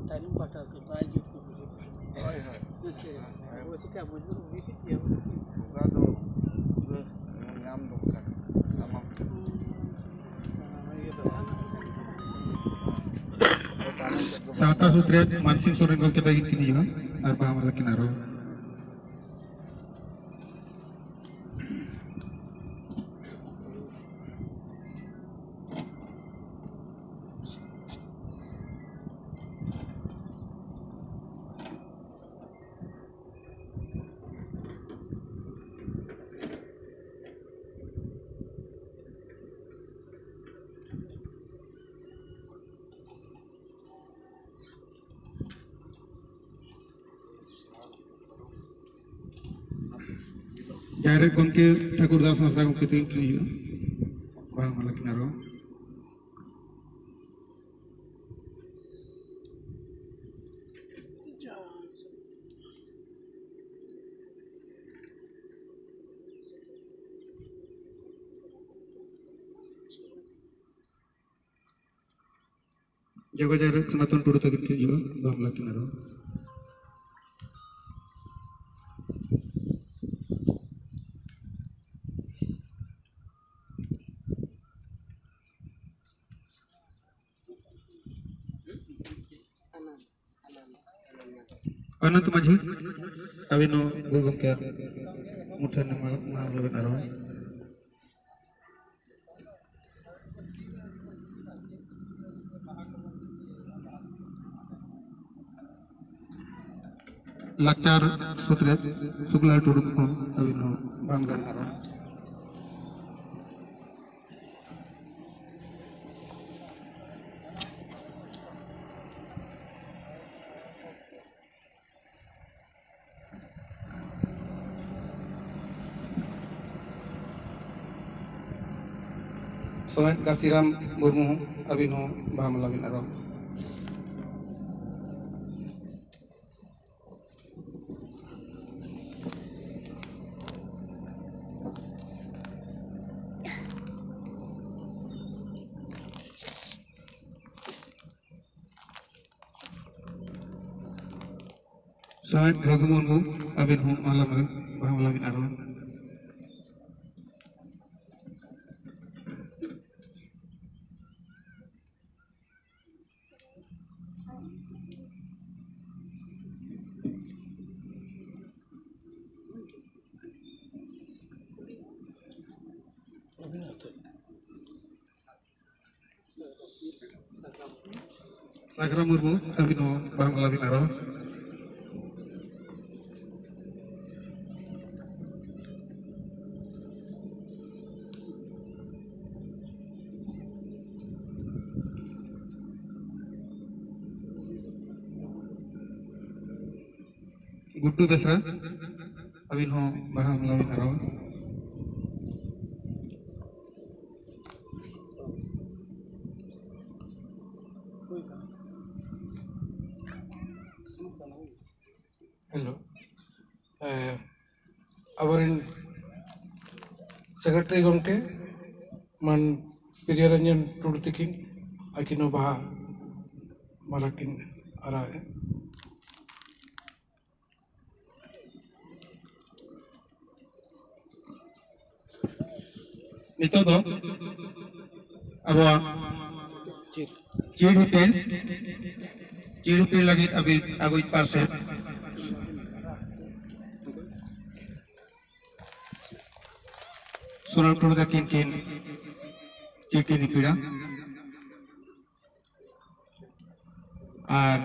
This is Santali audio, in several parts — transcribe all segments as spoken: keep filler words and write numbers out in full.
ᱛᱟᱭᱱᱚᱢ ᱯᱟᱦᱴᱟ ᱥᱮᱫ ᱵᱟᱭ ᱡᱩᱛ ᱠᱚ ᱵᱩᱡᱷᱟᱹᱣ᱾ ᱦᱳᱭ, ᱦᱳᱭ᱾ ᱦᱮᱸ ᱥᱮ? ᱦᱮᱸ᱾ ᱟᱵᱚ ᱪᱤᱠᱟ ᱢᱚᱡᱽᱵᱩᱨ ᱵᱩᱜᱤ ᱴᱷᱤᱠ ᱜᱮᱭᱟ᱾ ᱚᱱᱠᱟ ᱫᱚ ᱯᱩᱨᱟᱹ ᱧᱟᱢ ᱫᱚᱨᱠᱟᱨ᱾ ᱥᱟᱶᱛᱟ ᱥᱩᱛᱨᱮᱫ ᱢᱟᱱᱥᱤᱝ ᱥᱚᱨᱮᱱ ᱜᱚᱢᱠᱮ ᱛᱟᱹᱠᱤᱱ ᱠᱤᱱ ᱦᱤᱡᱩᱜᱼᱟ ᱟᱨ ᱵᱟᱦᱟ ᱢᱟᱞᱟ ᱠᱤᱱ ᱟᱨᱟᱣᱟ᱾ ᱡᱟᱦᱮᱨ ᱜᱚᱢᱠᱮ ᱴᱷᱟᱹᱠᱩᱨ ᱫᱟᱥ ᱦᱟᱸᱥᱫᱟ ᱜᱚᱢᱠᱮ ᱛᱤᱸᱜᱩ ᱠᱤᱱ ᱦᱩᱭᱩᱜᱼᱟ᱾ ᱵᱟᱦᱟ ᱢᱟᱞᱟ ᱠᱤᱱ ᱟᱨᱚ᱾ ᱡᱚᱜᱚ ᱡᱟᱦᱮᱨ ᱥᱚᱱᱟᱛᱚᱱ ᱴᱩᱰᱩ ᱛᱟᱹᱠᱤᱱ ᱠᱤᱱ ᱦᱤᱡᱩᱜᱼᱟ, ᱵᱟᱦᱟ ᱢᱟᱞᱟ ᱠᱤᱱ ᱟᱨᱚ᱾ ᱚᱱᱚᱱᱛ ᱢᱟᱹᱡᱷᱤ, ᱟᱹᱵᱤᱱ ᱦᱚᱸ ᱜᱩᱨᱩ ᱜᱚᱢᱠᱮᱭᱟᱜ ᱢᱩᱴᱷᱟᱹᱱ ᱢᱟ-, ᱢᱟᱞᱟ ᱵᱤᱱ ᱟᱨᱚ᱾ ᱞᱟᱠᱪᱟᱨ ᱥᱩᱛᱨᱮᱫ ᱥᱩᱠᱞᱟᱞ ᱴᱩᱰᱩ ᱠᱷᱚᱱ ᱟᱹᱵᱤᱱ ᱦᱚᱸ ᱵᱟᱝ ᱜᱟᱱ ᱟᱨᱚ᱾ ᱥᱚᱦᱮᱫ ᱠᱟᱥᱤᱨᱟᱢ ᱢᱩᱨᱢᱩ ᱦᱚᱸ, ᱟᱹᱵᱤᱱ ᱦᱚᱸ ᱵᱟᱦᱟ ᱢᱟᱞᱟ ᱵᱤᱱ ᱟᱨᱚ᱾ ᱥᱟᱦᱮᱵᱽ ᱨᱚᱜᱷᱩ ᱢᱩᱨᱢᱩ, ᱟᱹᱵᱤᱱ ᱦᱚᱸ ᱢᱟᱞᱟ ᱢᱟᱨᱮ ᱵᱟᱦᱟ ᱢᱟᱞᱟ ᱵᱤᱱ ᱟᱨᱟᱣᱟ᱾ ᱥᱟᱜᱽᱨᱟ ᱢᱩᱨᱢᱩ, ᱟᱹᱵᱤᱱ ᱦᱚᱸ ᱵᱟᱦᱟ ᱢᱟᱞᱟ ᱵᱤᱱ ᱟᱨᱟᱣᱟ᱾ ᱜᱩᱰᱰᱩ ᱵᱮᱥᱨᱟ, ᱟᱹᱵᱤᱱ ᱦᱚᱸ ᱵᱟᱦᱟ ᱢᱟᱞᱟ ᱵᱤᱱ ᱟᱨᱟᱣᱟ᱾ ᱦᱮᱞᱳ᱾ ᱮ, ᱟᱵᱚᱨᱮᱱ ᱥᱮᱠᱨᱮᱴᱟᱨᱤ ᱜᱚᱢᱠᱮ ᱢᱟᱱ ᱯᱨᱤᱭᱚ ᱨᱚᱧᱡᱚᱱ ᱴᱩᱰᱩ ᱛᱤᱠᱤᱱ, ᱟᱹᱠᱤᱱ ᱦᱚᱸ ᱵᱟᱦᱟ ᱢᱟᱞᱟ ᱠᱤᱱ ᱟᱨᱟᱣᱮᱫᱼᱟ᱾ ᱱᱤᱛᱚᱜ ᱫᱚ ᱟᱵᱚᱣᱟᱜ ᱪᱤᱨ ᱦᱤᱯᱤᱲ, ᱪᱤᱨ ᱦᱤᱯᱤᱲ ᱞᱟᱹᱜᱤᱫ ᱟᱹᱵᱤᱱ ᱟᱹᱜᱩᱭ ᱯᱟᱨᱥᱮᱞ᱾ ᱥᱳᱱᱟᱢ ᱴᱩᱰᱩ ᱛᱟᱹᱠᱤᱱ ᱠᱤᱱ ᱪᱤᱨ ᱠᱤᱱ ᱦᱤᱯᱤᱲᱟ᱾ ᱟᱨ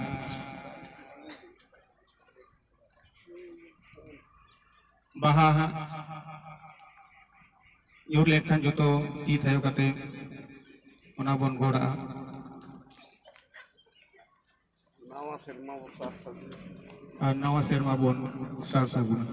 ᱵᱟᱦᱟ ᱦᱟᱸᱜ ᱧᱩᱨ ᱞᱮᱱᱠᱷᱟᱱ ᱡᱚᱛᱚ ᱛᱤ ᱛᱷᱟᱭᱚ ᱠᱟᱛᱮ ᱚᱱᱟ ᱵᱚᱱ ᱜᱚᱲᱟᱜᱼᱟ᱾ ᱱᱟᱣᱟ ᱥᱮᱨᱢᱟ ᱵᱚᱱ ᱥᱟᱨ ᱥᱟᱹᱜᱩᱱ᱾ ᱟᱨ ᱱᱟᱣᱟ ᱥᱮᱨᱢᱟ ᱵᱚᱱ ᱥᱟᱨ ᱥᱟᱹᱜᱩᱱᱟ᱾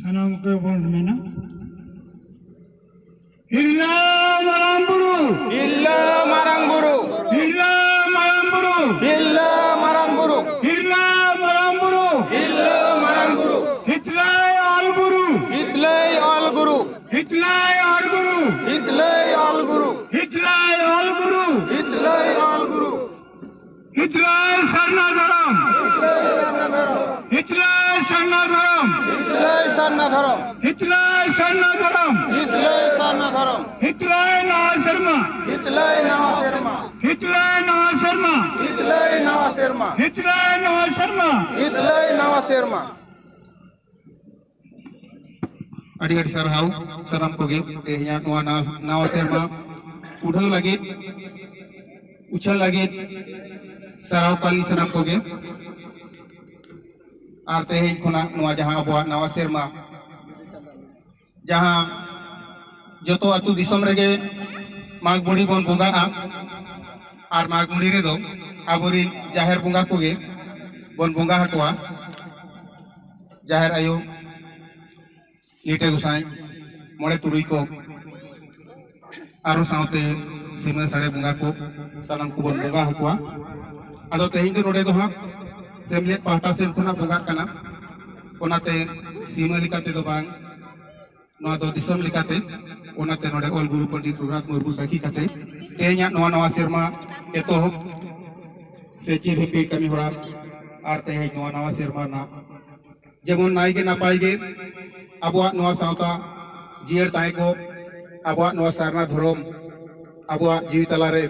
ᱥᱟᱱᱟᱢ ᱠᱚᱵᱚᱱ ᱢᱮᱱᱟ, ᱦᱤᱨᱞᱟᱹ ᱢᱟᱨᱟᱝ ᱵᱩᱨᱩ, ᱦᱤᱨᱞᱟᱹ ᱢᱟᱨᱟᱝ ᱵᱩᱨᱩ, ᱦᱤᱨᱞᱟᱹ ᱢᱟᱨᱟᱝ ᱵᱩᱨᱩ, ᱦᱤᱨᱞᱟᱹ ᱢᱟᱨᱟᱝ ᱵᱩᱨᱩ, ᱦᱤᱨᱞᱟᱹ ᱢᱟᱨᱟᱝ ᱵᱩᱨᱩ, ᱦᱤᱨᱞᱟᱹ ᱢᱟᱨᱟᱝ ᱵᱩᱨᱩ, ᱦᱤᱛᱞᱟᱹᱭ ᱚᱞ ᱜᱩᱨᱩ, ᱦᱤᱛᱞᱟᱹᱭ ᱚᱞ ᱜᱩᱨᱩ, ᱦᱤᱛᱞᱟᱹᱭ ᱚᱞ ᱜᱩᱨᱩ, ᱦᱤᱛᱞᱟᱹᱭ ᱚᱞ ᱜᱩᱨᱩ, ᱦᱤᱛᱞᱟᱹᱭ ᱚᱞ ᱜᱩᱨᱩ, ᱦᱤᱛᱞᱟᱹᱭ ᱥᱟᱨᱱᱟ ᱫᱷᱚᱨᱚᱢ, ᱦᱤᱛᱞᱟᱹᱭ ᱥᱟᱨᱱᱟ ᱫᱷᱚᱨᱚᱢ, ᱦᱤᱛᱞᱟᱹᱭ ᱥᱟᱨᱱᱟ ᱫᱷᱚᱨᱚᱢ, ᱦᱤᱛᱞᱟᱹᱭ ᱥᱟᱨᱱᱟ ᱫᱷᱚᱨᱚᱢ, ᱦᱤᱛᱞᱟᱹᱭ ᱥᱟᱨᱱᱟ ᱫᱷᱚᱨᱚᱢ, ᱦᱤᱛᱞᱟᱹᱭ ᱱᱟᱣᱟ ᱥᱮᱨᱢᱟ, ᱦᱤᱛᱞᱟᱹᱭ ᱱᱟᱣᱟ ᱥᱮᱨᱢᱟ, ᱦᱤᱛᱞᱟᱹᱭ ᱱᱟᱣᱟ ᱥᱮᱨᱢᱟ, ᱦᱤᱛᱞᱟᱹᱭ ᱱᱟᱣᱟ ᱥᱮᱨᱢᱟ, ᱦᱤᱛᱞᱟᱹᱭ ᱱᱟᱣᱟ ᱥᱮᱨᱢᱟ, ᱦᱤᱛᱞᱟᱹᱭ ᱱᱟᱣᱟ ᱥᱮᱨᱢᱟ᱾ ᱟᱹᱰᱤ ᱟᱹᱰᱤ ᱥᱟᱨᱦᱟᱣ ᱥᱟᱱᱟᱢ ᱠᱚᱜᱮ ᱛᱮᱦᱮᱧᱟᱜ ᱱᱚᱣᱟ ᱱᱟᱣᱟ, ᱱᱟᱣᱟ ᱥᱮᱨᱢᱟ ᱩᱰᱷᱟᱹᱣ ᱞᱟᱹᱜᱤᱫ, ᱩᱪᱷᱟᱹᱱ ᱞᱟᱹᱜᱤᱫ ᱥᱟᱨᱦᱟᱣ ᱠᱟᱞᱤ ᱥᱟᱱᱟᱢ ᱠᱚᱜᱮ᱾ ᱟᱨ ᱛᱮᱦᱮᱧ ᱠᱷᱚᱱᱟᱜ ᱱᱚᱣᱟ ᱡᱟᱦᱟᱸ ᱟᱵᱚᱣᱟᱜ ᱱᱟᱣᱟ ᱥᱮᱨᱢᱟ, ᱡᱟᱦᱟᱸ ᱡᱚᱛᱚ ᱟᱹᱛᱩ ᱫᱤᱥᱚᱢ ᱨᱮᱜᱮ ᱢᱟᱜᱽ ᱢᱩᱲᱤ ᱵᱚᱱ ᱵᱚᱸᱜᱟᱜᱼᱟ, ᱟᱨ ᱢᱟᱜᱽ ᱢᱩᱲᱤ ᱨᱮᱫᱚ ᱟᱵᱚᱨᱤᱱ ᱡᱟᱦᱮᱨ ᱵᱚᱸᱜᱟ ᱠᱚᱜᱮ ᱵᱚᱱ ᱵᱚᱸᱜᱟ ᱟᱠᱚᱣᱟ, ᱡᱟᱦᱮᱨ ᱟᱭᱳ, ᱞᱤᱴᱟᱹ ᱜᱚᱸᱥᱟᱭ, ᱢᱚᱬᱮ ᱛᱩᱨᱩᱭ ᱠᱚ, ᱟᱨᱚ ᱥᱟᱶᱛᱮ ᱥᱤᱢᱟᱹ ᱥᱟᱹᱲᱮ ᱵᱚᱸᱜᱟ ᱠᱚ, ᱥᱟᱱᱟᱢ ᱠᱚᱵᱚᱱ ᱵᱚᱸᱜᱟ ᱟᱠᱚᱣᱟ᱾ ᱟᱫᱚ ᱛᱮᱦᱮᱧ ᱫᱚ ᱱᱚᱰᱮ ᱫᱚ ᱦᱟᱸᱜ ᱥᱮᱢᱞᱮᱫ ᱯᱟᱦᱴᱟ ᱥᱮᱱ ᱠᱷᱚᱱᱟᱜ ᱵᱚᱸᱜᱟᱜ ᱠᱟᱱᱟ, ᱚᱱᱟᱛᱮ ᱥᱤᱢᱟᱹ ᱞᱮᱠᱟ ᱛᱮᱫᱚ ᱵᱟᱝ, ᱱᱚᱣᱟ ᱫᱚ ᱫᱤᱥᱚᱢ ᱞᱮᱠᱟᱛᱮ᱾ ᱚᱱᱟᱛᱮ ᱱᱚᱰᱮ ᱚᱞ ᱜᱩᱨᱩ ᱯᱚᱱᱰᱤᱛ ᱨᱚᱜᱷᱩᱱᱟᱛᱷ ᱢᱩᱨᱢᱩ ᱥᱟᱹᱠᱷᱤ ᱠᱟᱛᱮ ᱛᱮᱦᱮᱧᱟᱜ ᱱᱚᱣᱟ ᱱᱟᱣᱟ ᱥᱮᱨᱢᱟ ᱮᱛᱚᱦᱚᱵ ᱥᱮ ᱪᱮᱫ ᱦᱟᱹᱯᱤ ᱠᱟᱹᱢᱤ ᱦᱚᱨᱟ ᱟᱨ ᱛᱮᱦᱮᱧ ᱱᱚᱣᱟ ᱱᱟᱣᱟ ᱥᱮᱨᱢᱟ ᱨᱮᱱᱟᱜ ᱡᱮᱢᱚᱱ ᱱᱟᱭ ᱜᱮ ᱱᱟᱯᱟᱭ ᱜᱮ ᱟᱵᱚᱣᱟᱜ ᱱᱚᱣᱟ ᱥᱟᱶᱛᱟ ᱡᱤᱭᱟᱹᱲ ᱛᱟᱦᱮᱸ ᱠᱚᱜ, ᱟᱵᱚᱣᱟᱜ ᱱᱚᱣᱟ ᱥᱟᱨᱱᱟ ᱫᱷᱚᱨᱚᱢ, ᱟᱵᱚᱣᱟᱜ ᱡᱤᱣᱤ ᱛᱟᱞᱟᱨᱮ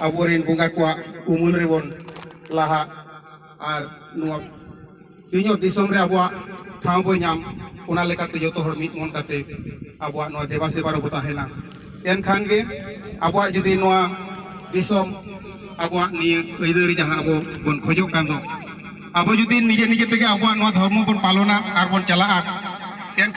ᱟᱵᱚᱨᱮᱱ ᱵᱚᱸᱜᱟ ᱠᱚᱣᱟᱜ ᱩᱢᱩᱞ ᱨᱮᱵᱚᱱ ᱞᱟᱦᱟᱜ, ᱟᱨ ᱱᱚᱣᱟ ᱥᱤᱧᱚᱛ ᱫᱤᱥᱚᱢ ᱨᱮ ᱟᱵᱚᱣᱟᱜ ᱴᱷᱟᱶ ᱵᱚᱱ ᱧᱟᱢ, ᱚᱱᱟ ᱞᱮᱠᱟᱛᱮ ᱡᱚᱛᱚ ᱦᱚᱲ ᱢᱤᱫ ᱢᱚᱱ ᱠᱟᱛᱮ ᱟᱵᱚᱣᱟᱜ ᱱᱚᱣᱟ ᱫᱮᱵᱟ ᱥᱮᱵᱟ ᱨᱮᱵᱚ ᱛᱟᱦᱮᱱᱟ᱾ ᱮᱱᱠᱷᱟᱱ ᱜᱮ ᱟᱵᱚᱣᱟᱜ ᱡᱩᱫᱤ ᱱᱚᱣᱟ ᱫᱤᱥᱚᱢ ᱟᱵᱚᱣᱟᱜ ᱱᱤᱭᱟᱹ ᱟᱹᱭᱫᱟᱹᱨᱤ ᱡᱟᱦᱟᱸ ᱟᱵᱚ ᱵᱚᱱ ᱠᱷᱚᱡᱚᱜ ᱠᱟᱱ ᱫᱚ, ᱟᱵᱚ ᱡᱩᱫᱤ ᱱᱤᱡᱮ ᱱᱤᱡᱮ ᱛᱮᱜᱮ ᱟᱵᱚᱣᱟᱜ ᱱᱚᱣᱟ ᱫᱷᱚᱨᱢᱚ ᱵᱚᱱ ᱯᱟᱞᱚᱱᱟ ᱟᱨ ᱵᱚᱱ ᱪᱟᱞᱟᱜᱼᱟ,